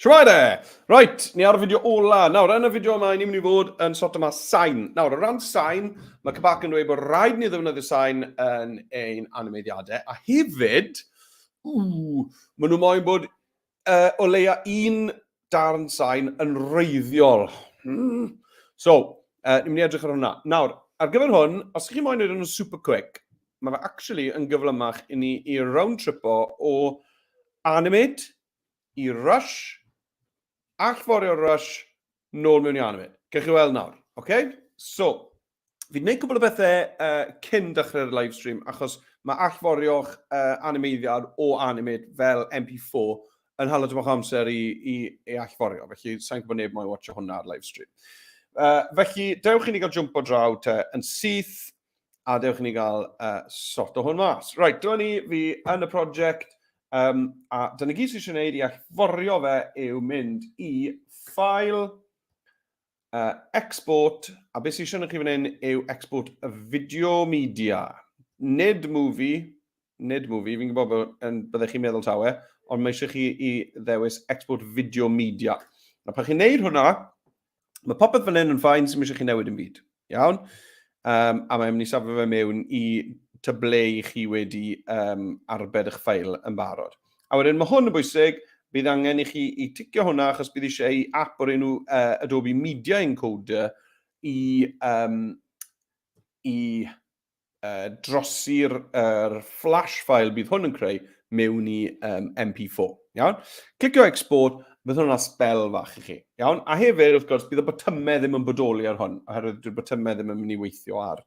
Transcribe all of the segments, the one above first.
Shwmae de! Right, ni ar y fideo ola. Nawr, yn y fideo yma, ni'n mynd i fod yn sort yma sain. Nawr, o ran sain, mae Cybac yn dweud bod rhaid ni ddefnyddio sain yn ein animeiddiadau, a hefyd, ww, maen nhw moyn bod o leia un darn sain yn wreiddiol. So, ni'n mynd i edrych ar hwnna. Nawr, ar gyfer hwn, os ych chi moyn gwneud hwn yn super quick, mae fe actually yn gyflymach i ni i round tripo o Animate i Rush, allforio Rush, nôl mewn i Animate. Gewch chi weld nawr, oce? Okay? So, fi wedi gwneud cwbl o bethau cyn dechrau'r live stream, achos mae allforio'ch animeiddiad o Animate fel MP4 yn hala tipyn bach o amser i, i, i allforio, felly sa'n gwybod neb moyn watcho hwnna ar live stream. Felly, dewch i ni gael jump o draw te yn syth, a dewch i ni gael sort o hwn mas. Right, dyma ni, fi yn y prosiect, a dyna gyd sydd eisiau gwneud i allforio fe yw mynd i File, Export, a beth sydd eisiau chi fan hyn yw Export a Video Media. Nid movie, nid movie, fi'n gwybod bod yn, byddech chi'n meddwl tawe, ond mae eisiau chi i ddewis Export Video Media. Na pan chi'n neud hwnna, mae popeth fan hyn yn fine, sy'n eisiau chi newid yn byd. Iawn? A mae'n mynd i safio fe mewn i ty ble i chi wedi arbed eich ffael yn barod. A wedyn mae hwn yn bwysig, bydd angen i chi i ticio hwnna achos bydd eisiau i app o'r enw Adobe Media Encoder i, i drosi'r er flash file bydd hwn yn creu mewn i MP4. Iawn? Clicio export, bydd hwnna'n spel fach i chi. Iawn? A hefyd, wrth gwrs, bydd y botymau ddim yn bodoli ar hwn, oherwydd dyw'r botymau ddim yn mynd i weithio ar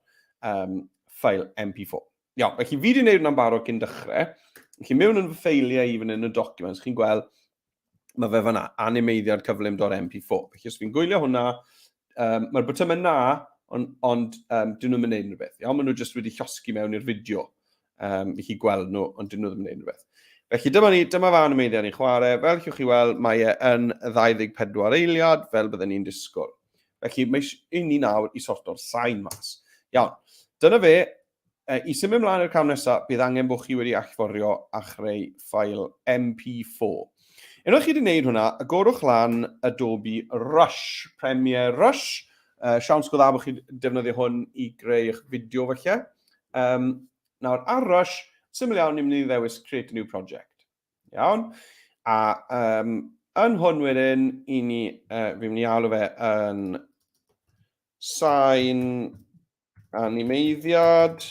ffael MP4. Iawn, felly fi wedi gwneud hwnna'n barod cyn dechrau. Felly mewn yn fy ffeiliau i fan hyn y documents, chi'n gweld mae fe fanna, animeiddiad cyflym.mp4. Felly os fi'n gwylio hwnna, mae'r botymau na, ond on, dyn nhw'n mynd unrhyw beth. Iawn, maen nhw jyst wedi llosgi mewn i'r fideo. I chi gweld nhw, ond dyn nhw ddim yn gwneud unrhyw beth. Felly dyma ni, dyma fe animeiddiad ni'n chwarae. Fel chi'ch chi weld, mae e yn 24 eiliad, fel bydden ni'n disgwyl. Felly mae i ni nawr i sorto'r sain mas. Iawn, dyna fe. I symud ymlaen i'r cam nesaf, bydd angen bod chi wedi allforio a chreu ffael MP4. Unwaith chi wedi gwneud hwnna, agorwch lan Adobe Rush, Premiere Rush. Siawns go dda bod chi'n defnyddio hwn i greu eich fideo falle. Nawr, ar Rush, syml iawn, ni'n mynd i ddewis Create a New Project. Iawn. A yn hwn wedyn, i ni, fi'n mynd i alw fe yn sain animeiddiad.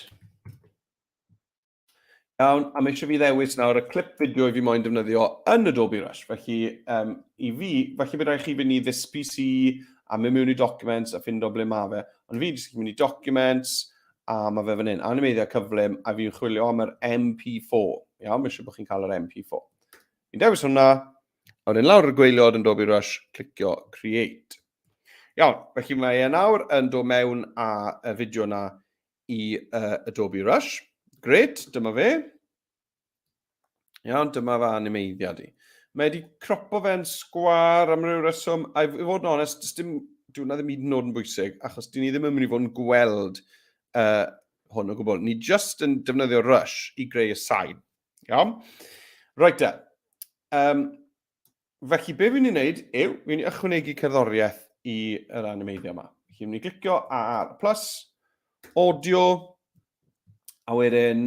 Iawn, a mae eisiau fi ddewis nawr y clip fideo i fi moyn defnyddio yn Adobe Rush. Felly, i fi, felly bydd rhaid chi fynd i This PC a mynd mewn i Documents a ffindo ble mae fe. Ond fi jyst yn mynd i Documents a mae fe fan hyn, animeiddiad cyflym, a fi'n chwilio am yr MP4. Iawn, mae eisiau bod chi'n cael yr MP4. Fi'n dewis hwnna, a wedyn lawr y gwaelod yn Adobe Rush, clicio Create. Iawn, felly mae e nawr yn dod mewn â y fideo na i Adobe Rush. Gret, dyma fe. Iawn, dyma fe animeiddiad i. Mae wedi cropo fe'n sgwar am ryw reswm, a i fod yn onest, does dim, dwi hwnna ddim hyd yn oed yn bwysig, achos dyn ni ddim yn mynd i fod yn gweld hwn o gwbl. Ni just yn defnyddio Rush i greu y sain. Iawn? Right te. Felly, be fi'n ei wneud yw, fi'n ychwanegu cerddoriaeth i'r animeiddio yma. Felly, fi'n mynd i glicio ar plus, audio, a wedyn,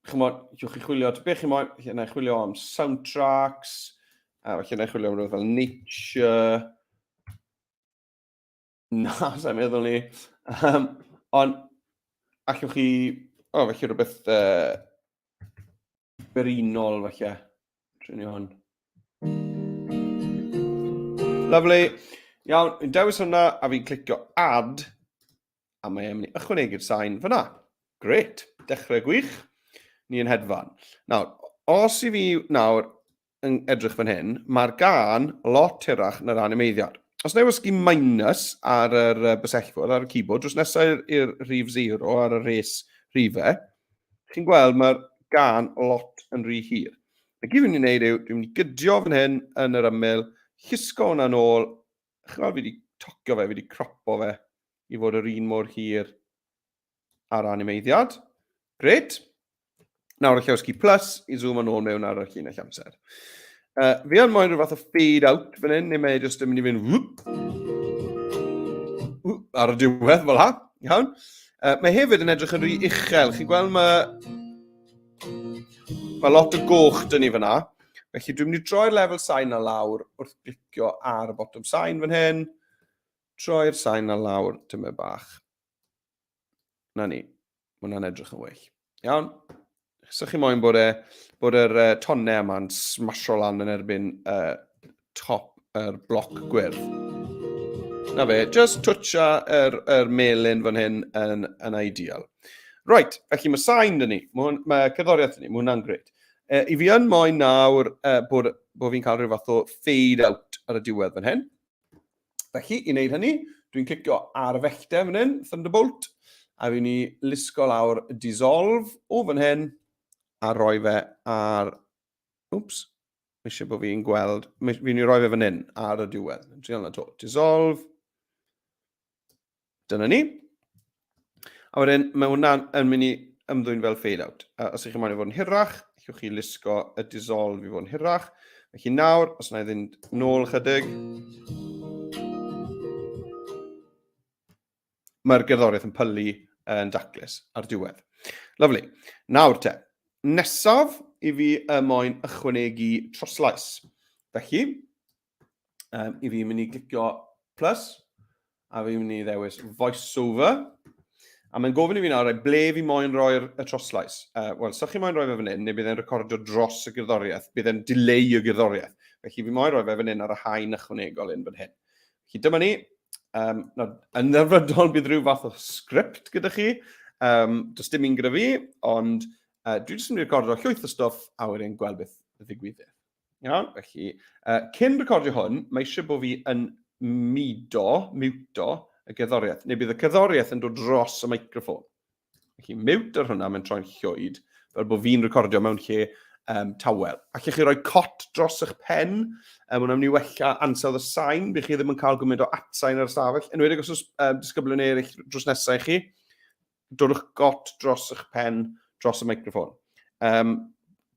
chymod, llwch chi chwilio, be chi moyn, felly na i chwilio am soundtracks, a felly na i chwilio am rhywbeth fel nature, Na, sa'n meddwl ni. Ond allwch chi, o, felly rhywbeth berinol falle. Trin ni hwn. Lovely. Iawn, fi'n dewis hwnna a fi'n clicio add a mae e'n mynd i ychwanegu'r sain fyna. Great. Dechrau gwych. Ni yn hedfan. Nawr, os i fi nawr yn edrych fan hyn, mae'r gân lot hirach na'r animeiddiad. Os na i wasgu minus ar yr bysellfwrdd, ar y keyboard, drws nesaf i'r rhif 0 ar y rhes rhifau, chi'n gweld mae'r gân lot yn rhy hir. Na gyd fi'n mynd i wneud yw, dwi'n mynd i gydio fan hyn yn yr ymyl, llusgo hwnna nôl, chi'n gweld fi wedi tocio fe, fi wedi cropo fe i fod yr un mor hir a'r animeiddiad. Gret. Nawr y llewsgu plus i zoom yn ôl mewn ar y llinell amser. Fi yn moyn rhyw fath o fade out fan hyn, neu mae e jyst yn mynd i fynd whoop, whoop, ar y diwedd fel ha. Iawn. Mae hefyd yn edrych yn rhy uchel. Chi'n gweld mae, mae lot o goch dyn ni fyna. Felly dwi'n mynd i droi'r lefel sain na lawr wrth glicio ar y botwm sain fan hyn. Troi'r sain na lawr tymed bach. Na ni. Mae hwnna'n edrych yn well. Iawn. So chi moyn bod, e, bod yr tonnau yma'n smasho lan yn erbyn top yr bloc gwyrdd. Na fe, just twtio yr, yr melyn fan hyn yn, yn ideal. Right, felly mae sain dyn ni, mae, mae cerddoriaeth dyn ni, mae hwnna'n gret. I fi yn moyn nawr bod, bod fi'n cael rhyw fath o fade out ar y diwedd fan hyn. Felly, i wneud hynny, dwi'n clicio ar y fellten fan hyn, Thunderbolt, a fi'n i lusgo lawr Dissolve o fan hyn, a roi fe ar... Oops, mae eisiau bod fi'n gweld... Fi'n i roi fe fan hyn, ar y diwedd. Trial na to. Dissolve. Dyna ni. A wedyn, mae hwnna'n yn mynd i ymddwyn fel fade out. Os ych chi'n moyn i fod yn hirach, allwch chi lusgo y dissolve i fod yn hirach. Felly nawr, os yna i fynd nôl chydig, mae'r gerddoriaeth yn pylu yn daclus ar diwedd. Lovely. Nawr te, nesaf i fi y moyn ychwanegu troslais. Felly, i fi mynd i glicio plus, a fi'n mynd i ddewis voiceover. A mae'n gofyn i fi nawr, ble fi moyn roi'r y troslais. Wel, sa chi moyn rhoi fe fan hyn, neu bydd e'n recordio dros y gerddoriaeth, bydd e'n delay y gerddoriaeth. Felly fi moyn rhoi fe fan hyn ar y haen ychwanegol un fan hyn. Felly dyma ni. Um, yn dderfydol bydd rhyw fath o sgript gyda chi. Does dim un gyda fi, ond dwi jyst yn mynd i recordio llwyth o stwff a wedyn gweld beth ddigwydd. Iawn, felly, cyn recordio hwn, mae eisiau bod fi yn mudo, muto, y gerddoriaeth, neu bydd y cerddoriaeth yn dod dros y microffon. Felly, mute ar hwnna, mae'n troi'n llwyd, fel bod fi'n recordio mewn lle tawel. Allech chi roi cot dros eich pen, hwnna'n mynd i wella ansawdd y sain, bydd chi ddim yn cael gymaint o atsain ar y stafell, enwedig os oes disgyblion eraill drws nesau i chi, dodwch got dros eich pen, dros y microffon.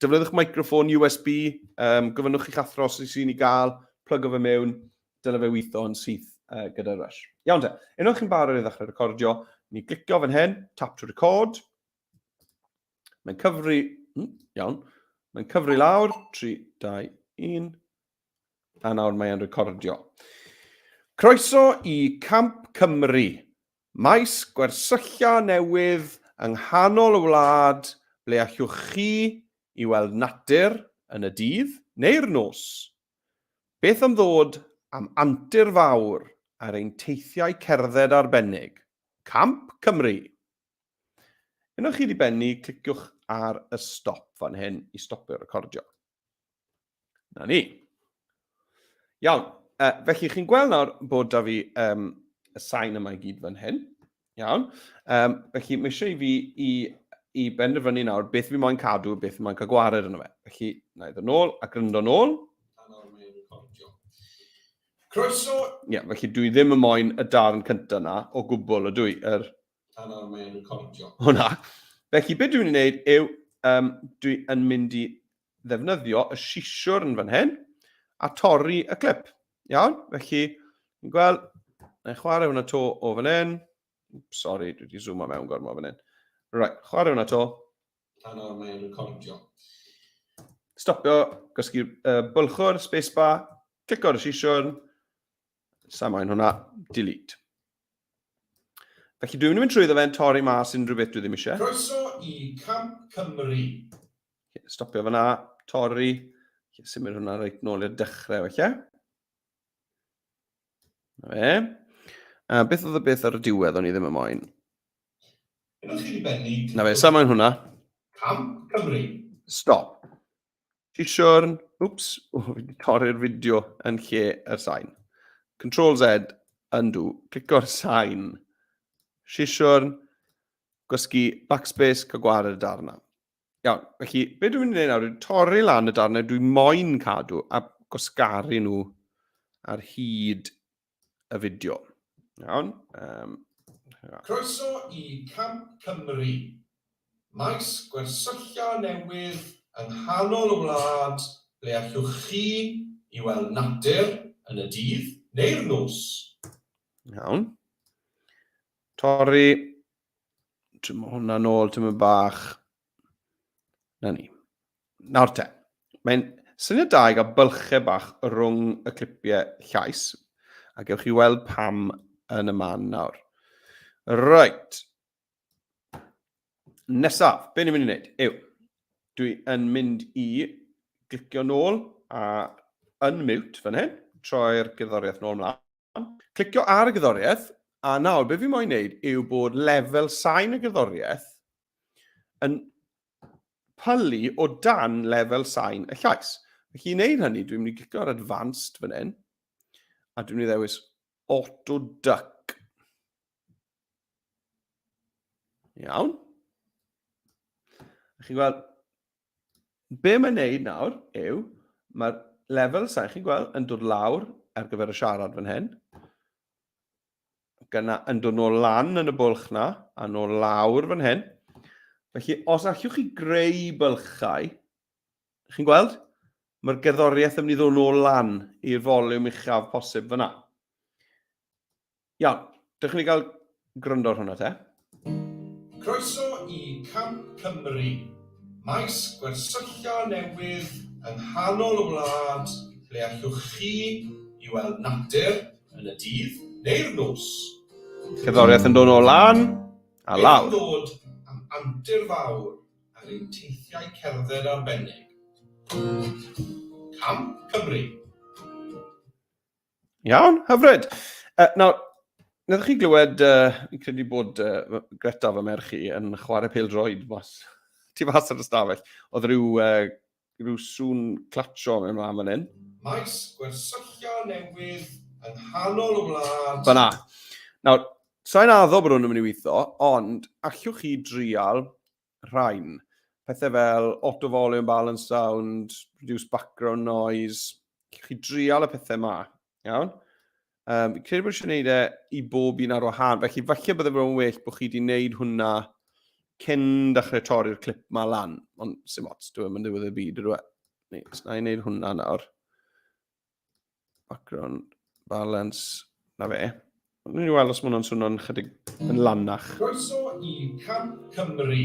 Defnyddiwch microffon USB, gofynnwch i'ch athro os sy'n i gael, plygo fe mewn, dyle fe weithio yn syth gyda Rush. Iawn te, unwaith chi'n barod i ddechrau recordio, ni glicio fan hyn, tap to record. Mae'n cyfri, iawn, mae'n cyfri lawr, 3, 2, 1, a nawr mae'n recordio. Croeso i Camp Cymru, Maes gwersylla newydd yng nghanol y wlad ble allwch chi i weld natur yn y dydd neu'r nos. Beth am ddod am antur fawr ar ein teithiau cerdded arbennig? Camp Cymru! Unwaith chi wedi bennu, cliciwch ar y stop fan hyn i stopio'r recordio. Na ni. Iawn, felly chi'n gweld nawr bod da fi y sain yma i gyd fan hyn. Iawn. Felly mae eisiau i fi i, i benderfynu nawr beth fi moyn cadw, beth fi moyn cael gwared yno fe. Felly, na i ddod nôl a gryndo nôl. A nawr mae'n recordio. Croeso! Ie, yeah, felly dwi ddim yn moyn y darn cyntaf na o gwbl, ydw i? Yr... A nawr mae'n recordio. Hwna. Felly, beth dwi'n ei wneud yw, dwi yn mynd i ddefnyddio y sisiwrn fan hyn a torri y clip. Iawn? Felly, ni'n gweld, na i chwarae hwnna to o fan hyn. Oops, sorry, dwi wedi zoomo mewn gormod fan hyn. Right, chwarae hwnna to. A nawr mae'n recordio. Stopio, gysgu bylchwr, spacebar, clico ar y sisiwrn, sa moyn hwnna, delete. Felly dwi'n mynd trwyddo fe'n torri mas unrhyw beth dwi ddim eisiau. Croeso i Camp Cymru. Stopio fyna, torri. Symud hwnna reit nôl i'r dechrau felly. Na fe. A beth oedd y beth ar y diwedd o'n i ddim yn moyn? Na fe, sa moyn hwnna. Camp Cymru. Stop. Sisiwrn, wps, o, fi wedi torri'r fideo yn lle yr sain. Control Z, undo, clico'r sain. Sisiwrn, gwasgu backspace, cael gwared y darn Iawn, felly, be dwi'n mynd i wneud nawr yw torri lan y darnau dwi'n moyn cadw a gwasgaru nhw ar hyd y fideo. Iawn. Croeso i Camp Cymru, maes gwersylla newydd yng nghanol y wlad Ble allwch chi i weld natur yn y dydd neu'r nos? Iawn. Torri. Trymo hwnna nôl tyma bach. Na ni. Nawr te. Mae'n syniad da i gael bylchau bach rhwng y clipiau llais. A gewch chi weld pam yn y man nawr. Right. Nesaf, be ni'n mynd i wneud yw, dwi yn mynd i glicio nôl a unmute fan hyn, troi'r gerddoriaeth nôl mlaen. Clicio ar y gerddoriaeth, a nawr be fi moyn wneud yw bod lefel sain y gerddoriaeth yn pylu o dan lefel sain y llais. Felly i wneud hynny, dwi'n mynd i glicio ar Advanced fan hyn, a dwi'n mynd i ddewis Auto Duck. Iawn. A chi'n gweld, be mae'n neud nawr yw, mae'r lefel sain, chi'n gweld, yn dod lawr ar gyfer y siarad fan hyn. Ac yna yn dod nôl lan yn y bwlch na, a nôl lawr fan hyn. Felly, os allwch chi greu bylchau, chi'n gweld, mae'r gerddoriaeth yn mynd i ddod nôl lan i'r foliwm uchaf posib fyna. Iawn, dewch i ni gael gwrando ar hwnna te. Croeso i Camp Cymru, maes gwersylla newydd yng nghanol y wlad ble allwch chi i weld natur yn y dydd neu'r nos. Cerddoriaeth yn dod nôl lan a lawr. Beth am ddod am antur fawr ar ein teithiau cerdded arbennig? Camp Cymru. Iawn, hyfryd. Nawr, wnaethoch chi glywed, fi'n credu bod Greta fy merch i yn chwarae pêl-droed mas, tu fas yr ystafell. Oedd rhyw, rhyw sŵn clatsio mewn mlaen fan hyn. Maes gwersylla newydd yng nghanol y wlad. Fan'na. Nawr, sa i'n addo bod hwn yn mynd i weithio, ond allwch chi drial rhain. Pethau fel auto volume, balance sound, reduce background noise. Chi drial y pethau ma, iawn? Fi'n credu bod eisiau gwneud e i bob un ar wahân, felly falle bydde fe'n well bod chi wedi gwneud hwnna cyn dechrau torri'r clip ma lan. Ond sim ots, dwi ddim yn ddiwedd y byd, ydw e? Neu, os na i wneud hwnna nawr. Background balance, na fe. Nw'n i weld os mae hwnna'n swnio'n chydig yn lanach. Croeso i Camp Cymru,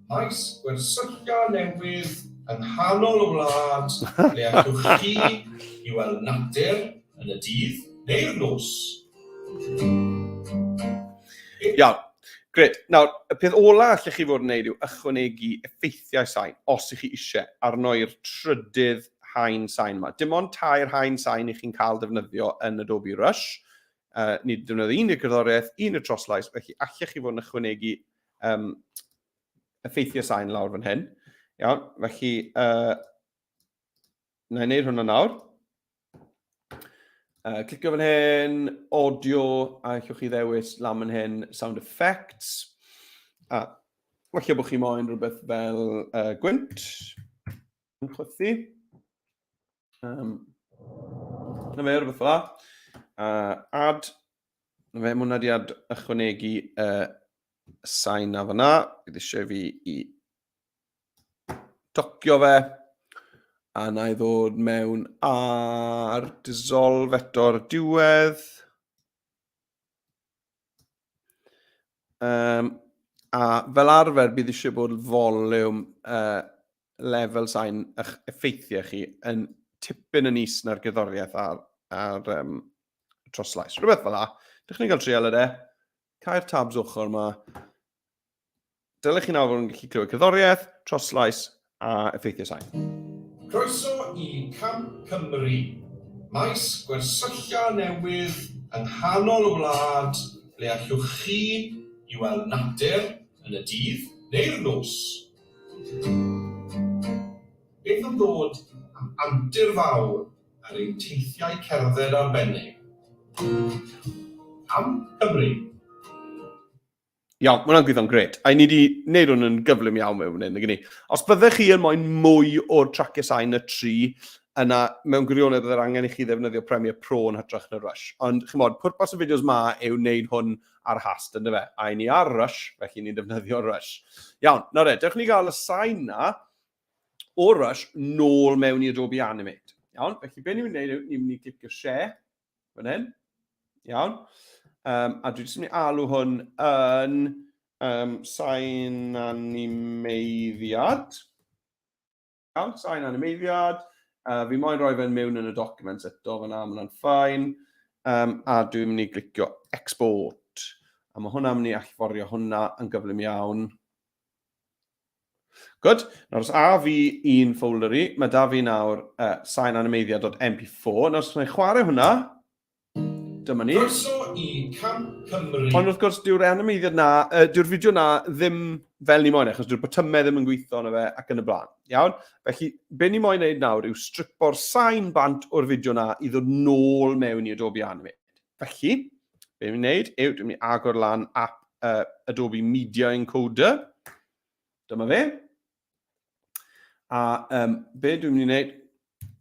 maes gwersylla newydd yng nghanol y wlad ble allwch chi i weld natur yn y dydd neu'r nos. Iawn, gret. Nawr, y peth ola allech chi fod yn neud yw ychwanegu effeithiau sain, os ych chi eisiau, arno i'r trydydd haen sain yma. Dim ond tair haen sain i chi'n cael defnyddio yn Adobe Rush. Ni wedi defnyddio un i'r cerddoriaeth, un i'r troslais, felly allech chi fod yn ychwanegu effeithiau sain lawr fan hyn. Iawn, felly na i wneud hwnna nawr. Clicio fan hyn, audio, a allwch chi ddewis lan fan hyn, sound effects. A falle bod chi moyn rhywbeth fel gwynt yn chwythu. Na fe, rhywbeth fel la. Add, na fe, mae hwnna wedi ad ychwanegu sain na fyna. Bydd eisiau fi i tocio fe. A na i ddod mewn ar dissolve eto'r diwedd. A fel arfer bydd eisiau bod volume lefel sain eich effeithiau chi yn tipyn yn is na'r gerddoriaeth ar troslais. Rhywbeth fel la. Dych chi'n cael trial ar e. Cau'r tabs ochr yma. Dylech chi nawr fod yn gallu clywed cerddoriaeth, troslais a effeithiau sain. Croeso i Camp Cymru, maes gwersylla newydd yng nghanol y wlad ble allwch chi i weld natur yn y dydd neu'r nos. Beth am ddod am antur fawr ar ein teithiau cerdded arbennig? Camp Cymru. Iawn, mae hwnna'n gweithio'n gret. A ni wedi gwneud hwn yn gyflym iawn mewn fan hyn, nag ni. Os byddech chi yn moyn mwy o'r traciau sain y tri, yna mewn gwirionedd byddai'r angen i chi ddefnyddio Premiere Pro yn hytrach na Rush. Ond chimod, pwrpas y fideos ma yw wneud hwn ar hast, ynddo fe? A i ni ar Rush, felly ni'n defnyddio Rush. Iawn, nawr e, dewch ni gael y sain na. o Rush nôl mewn i Adobe Animate. Iawn, felly be ni'n mynd i wneud yw, ni'n mynd i clicio share, fan hyn. Iawn. A dwi jyst yn mynd i alw hwn yn sain animeiddiad. Iawn, sain animeiddiad. Fi moyn rhoi fe'n mewn yn y documents eto fyna, mae hwnna'n ffain. A dwi'n mynd i glicio export. A mae hwnna'n mynd i allforio hwnna yn gyflym iawn. Good. Nawr os a fi un folder i, mae da fi nawr sainanimeiddiad.mp4. Nawr os wna i chwarae hwnna, dyma ni. Croeso i Camp Cymru. Ond wrth gwrs, dyw'r animeiddiad na, dyw'r fideo na ddim fel ni moyn, achos dyw'r botymau ddim yn gweithio arno fe ac yn y blaen. Iawn? Felly, be ni moyn wneud nawr yw stripo'r sain bant o'r fideo na i ddod nôl mewn i Adobe Animate. Felly, be ni'n wneud yw, dwi'n mynd i agor lan app Adobe Media Encoder. Dyma fe. A be dwi'n mynd i wneud,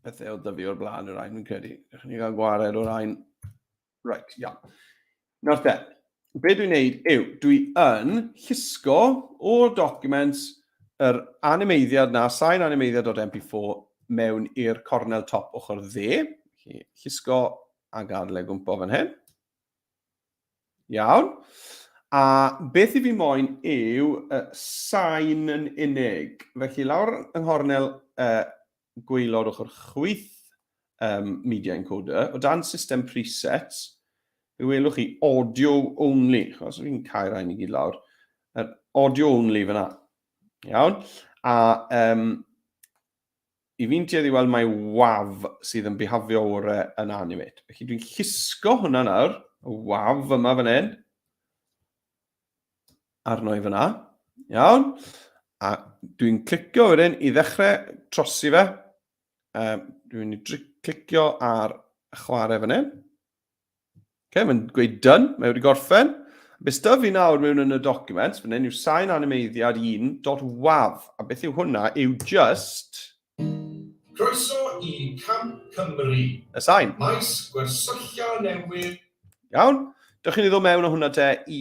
pethau oedd da fi o'r blaen o'r rhain, fi'n credu. Ydych chi'n cael gwared o'r rhain. Right, iawn. Nawr te, be dwi'n wneud yw, dwi yn llusgo o'r documents yr animeiddiad na, sain animeiddiad.mp4 mewn i'r cornel top ochr dde. Felly, llusgo a gadael e gwmpo fan hyn. Iawn. A beth i fi moyn yw sain yn unig. Felly lawr yng nghornel gwaelod ochr chwith Media Encoder, o dan system presets, fe welwch chi audio only. Chos fi'n cael rhain i gyd lawr. Audio only fyna. Iawn. A I fi'n tueddu i weld mai WAV sydd yn bihafio ore yn Animate. Felly dwi'n llusgo hwnna nawr, y WAV yma fan hyn, arno i fyna. Iawn. A dwi'n clicio wedyn i ddechrau trosi fe. Dwi'n mynd i clicio ar chwarae fan hyn. Okay, mae'n gweud done, mae wedi gorffen. Be sy fi nawr mewn yn y document, fan hyn yw sain animeiddiad 1.wav. A beth yw hwnna yw just... Croeso i Camp Cymru. Y sain. Maes gwersylla newydd. Iawn. Dewch i ni ddod mewn o hwnna te i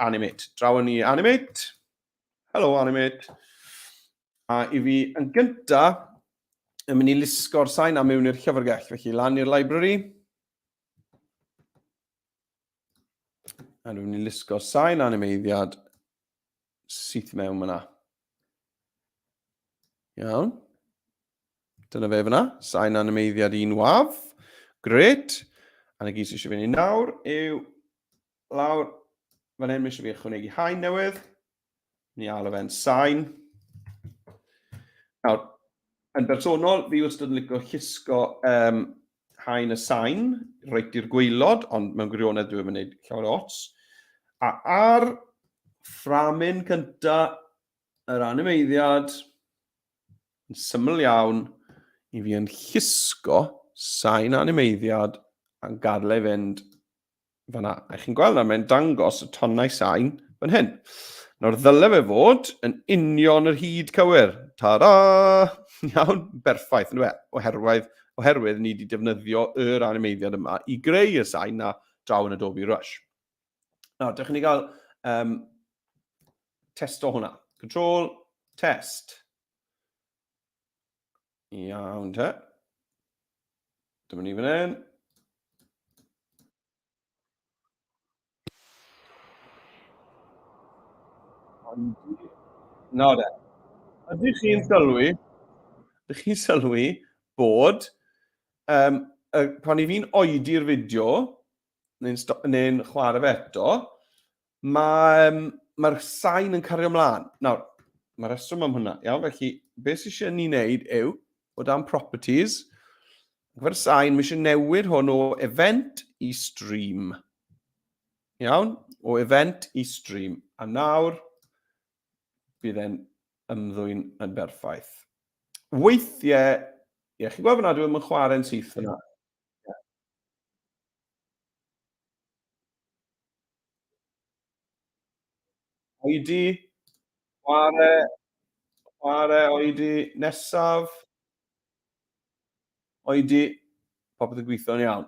Animate. Draw ni Animate. Hello Animate. A i fi yn gynta yn mynd i lusgo'r sain a mewn i'r llyfrgell. Felly lan i'r library. A dwi'n mynd i lusgo sain animeiddiad syth mewn fyna. Iawn. Dyna fe fyna. Sain animeiddiad un waf. Gret. A na gyd sydd eisiau fi wneud nawr yw lawr fan hyn, mae eisiau fi ychwanegu haen newydd. Ni alw fe'n sain. Nawr, yn bersonol, fi wastad yn licio llusgo haen y sain reit i'r gwaelod, ond mewn gwirionedd dwi ddim yn gwneud llawer o ots. A ar fframyn cynta yr animeiddiad, yn syml iawn, i fi yn llusgo sain animeiddiad a'n gadael ei fynd Fan'na. A chi'n gweld nawr, mae'n dangos y tonnau sain fan hyn. Nawr ddyle fe fod yn union yr hyd cywir. Ta-da! Iawn, berffaith, yn dweud, oherwydd, oherwydd ni wedi defnyddio yr animeiddiad yma i greu y sain na draw yn Adobe Rush. Nawr, dewch i ni gael testo hwnna. Control, test. Iawn te. Dyma ni fan hyn. Nawr de. Ydych chi'n sylwi, ydych chi'n sylwi bod pan i fi'n oedi'r fideo, neu'n neu chwarae fe eto, mae'r mae sain yn cario ymlaen. Nawr, mae reswm am hwnna, iawn? Felly, beth sydd eisiau ni wneud yw, o dan properties, gyfer sain, mae eisiau newid hwn o event i stream. Iawn? O event i stream. A nawr, bydd e'n ymddwyn yn berffaith. Weithiau, ie, chi'n gweld fyna, dwi'n yn chwarae'n syth fyna. Oedi, chwarae, chwarae, oedi, nesaf, oedi, popeth yn gweithio'n iawn.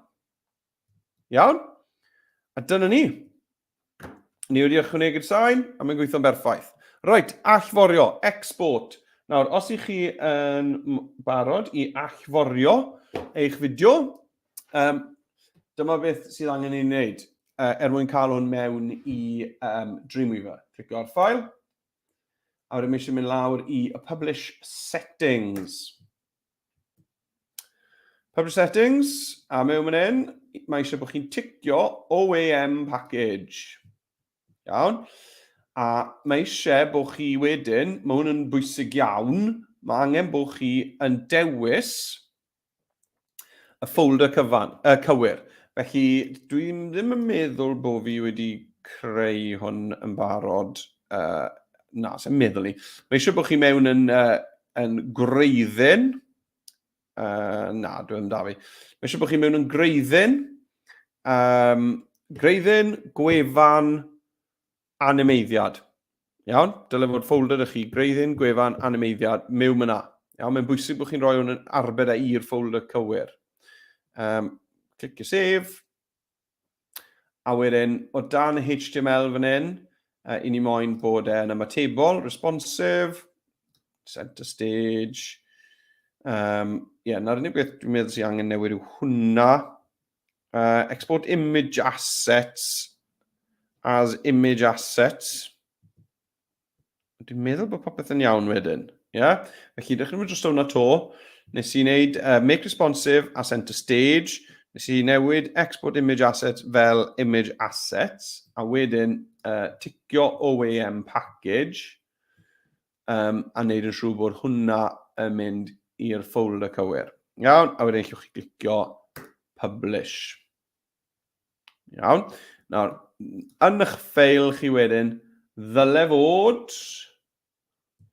Iawn? A dyna ni. Ni wedi ychwanegu'r sain, a mae'n gweithio'n berffaith. Reit, allforio, export. Nawr, os ych chi yn barod i allforio eich fideo, dyma beth sydd angen ei wneud er mwyn cael hwn mewn i Dreamweaver. Clicio ar File, a wedyn mae eisiau mynd lawr i Publish Settings. Publish Settings, a mewn fan hyn, mae eisiau bod chi'n ticio OAM Package. Iawn? A mae eisiau bod chi wedyn, mae hwn yn bwysig iawn, mae angen bod chi yn dewis y folder cyfan, cywir. Felly, dwi ddim yn meddwl bod fi wedi creu hwn yn barod. Na, sy'n meddwl i. Mae eisiau bod chi mewn yn gwreiddyn. Na, dwi ddim da fi. Mae eisiau bod chi mewn yn gwreiddyn. Gwreiddyn, gwefan, animeiddiad. Iawn? Dyle fod folder ych chi, gwreiddyn, gwefan, animeiddiad, mewn yna. Iawn, mae'n bwysig bod chi'n rhoi hwn yn arbed e i'r folder cywir. Clicio save. A wedyn, o dan HTML fan hyn, i ni moyn bod e'n ymatebol, responsive, center stage. Yeah, na'r unig beth dwi'n meddwl sy'n angen newid yw hwnna. Export image assets as image assets. Dwi'n meddwl bod popeth yn iawn wedyn. Yeah? Felly, dechrau mynd dros hwnna to. Nes i wneud make responsive a center stage. Nes i newid export image assets fel image assets. A wedyn ticio OAM package. A wneud yn siŵr bod hwnna yn mynd i'r folder cywir. Iawn, a wedyn allwch chi glicio publish. Iawn. Nawr, yn eich ffeil chi wedyn, ddyle fod...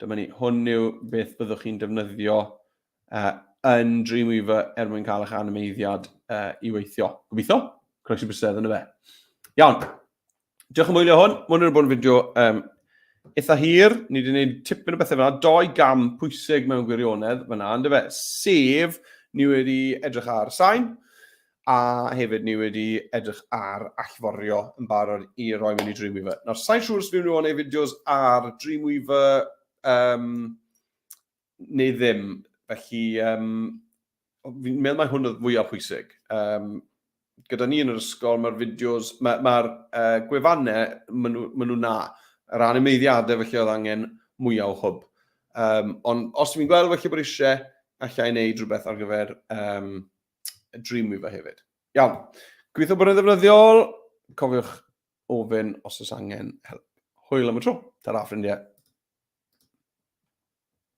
Dyma ni, hwn yw beth byddwch chi'n defnyddio yn Dreamweaver er mwyn cael eich animeiddiad i weithio. Gobeithio, croesi bysedd yn y fe. Iawn, diolch am wylio hwn. Mae hwn wedi bod yn fideo eitha hir. Ni wedi gwneud tipyn o bethau fyna. Doi gam pwysig mewn gwirionedd fyna, ynddo fe? Sef, ni wedi edrych ar sain, a hefyd ni wedi edrych ar allforio yn barod i roi mewn i Dreamweaver. Nawr, sa'n siŵr os fi'n mynd i wneud fideos ar Dreamweaver neu ddim. Felly, fi'n meddwl mai hwn oedd fwyaf pwysig. Gyda ni yn yr ysgol, mae'r fideos, mae'r ma gwefannau, maen nhw, ma nhw na. Yr animeiddiadau felly oedd angen mwyaf o hwb. Ond os fi'n gweld felly bod eisiau, allai wneud rhywbeth ar gyfer Dreamweaver hefyd. Iawn. Gobeithio bod yn ddefnyddiol. Cofiwch ofyn os oes angen help. Hwyl am y tro. Ta-ra, ffrindiau.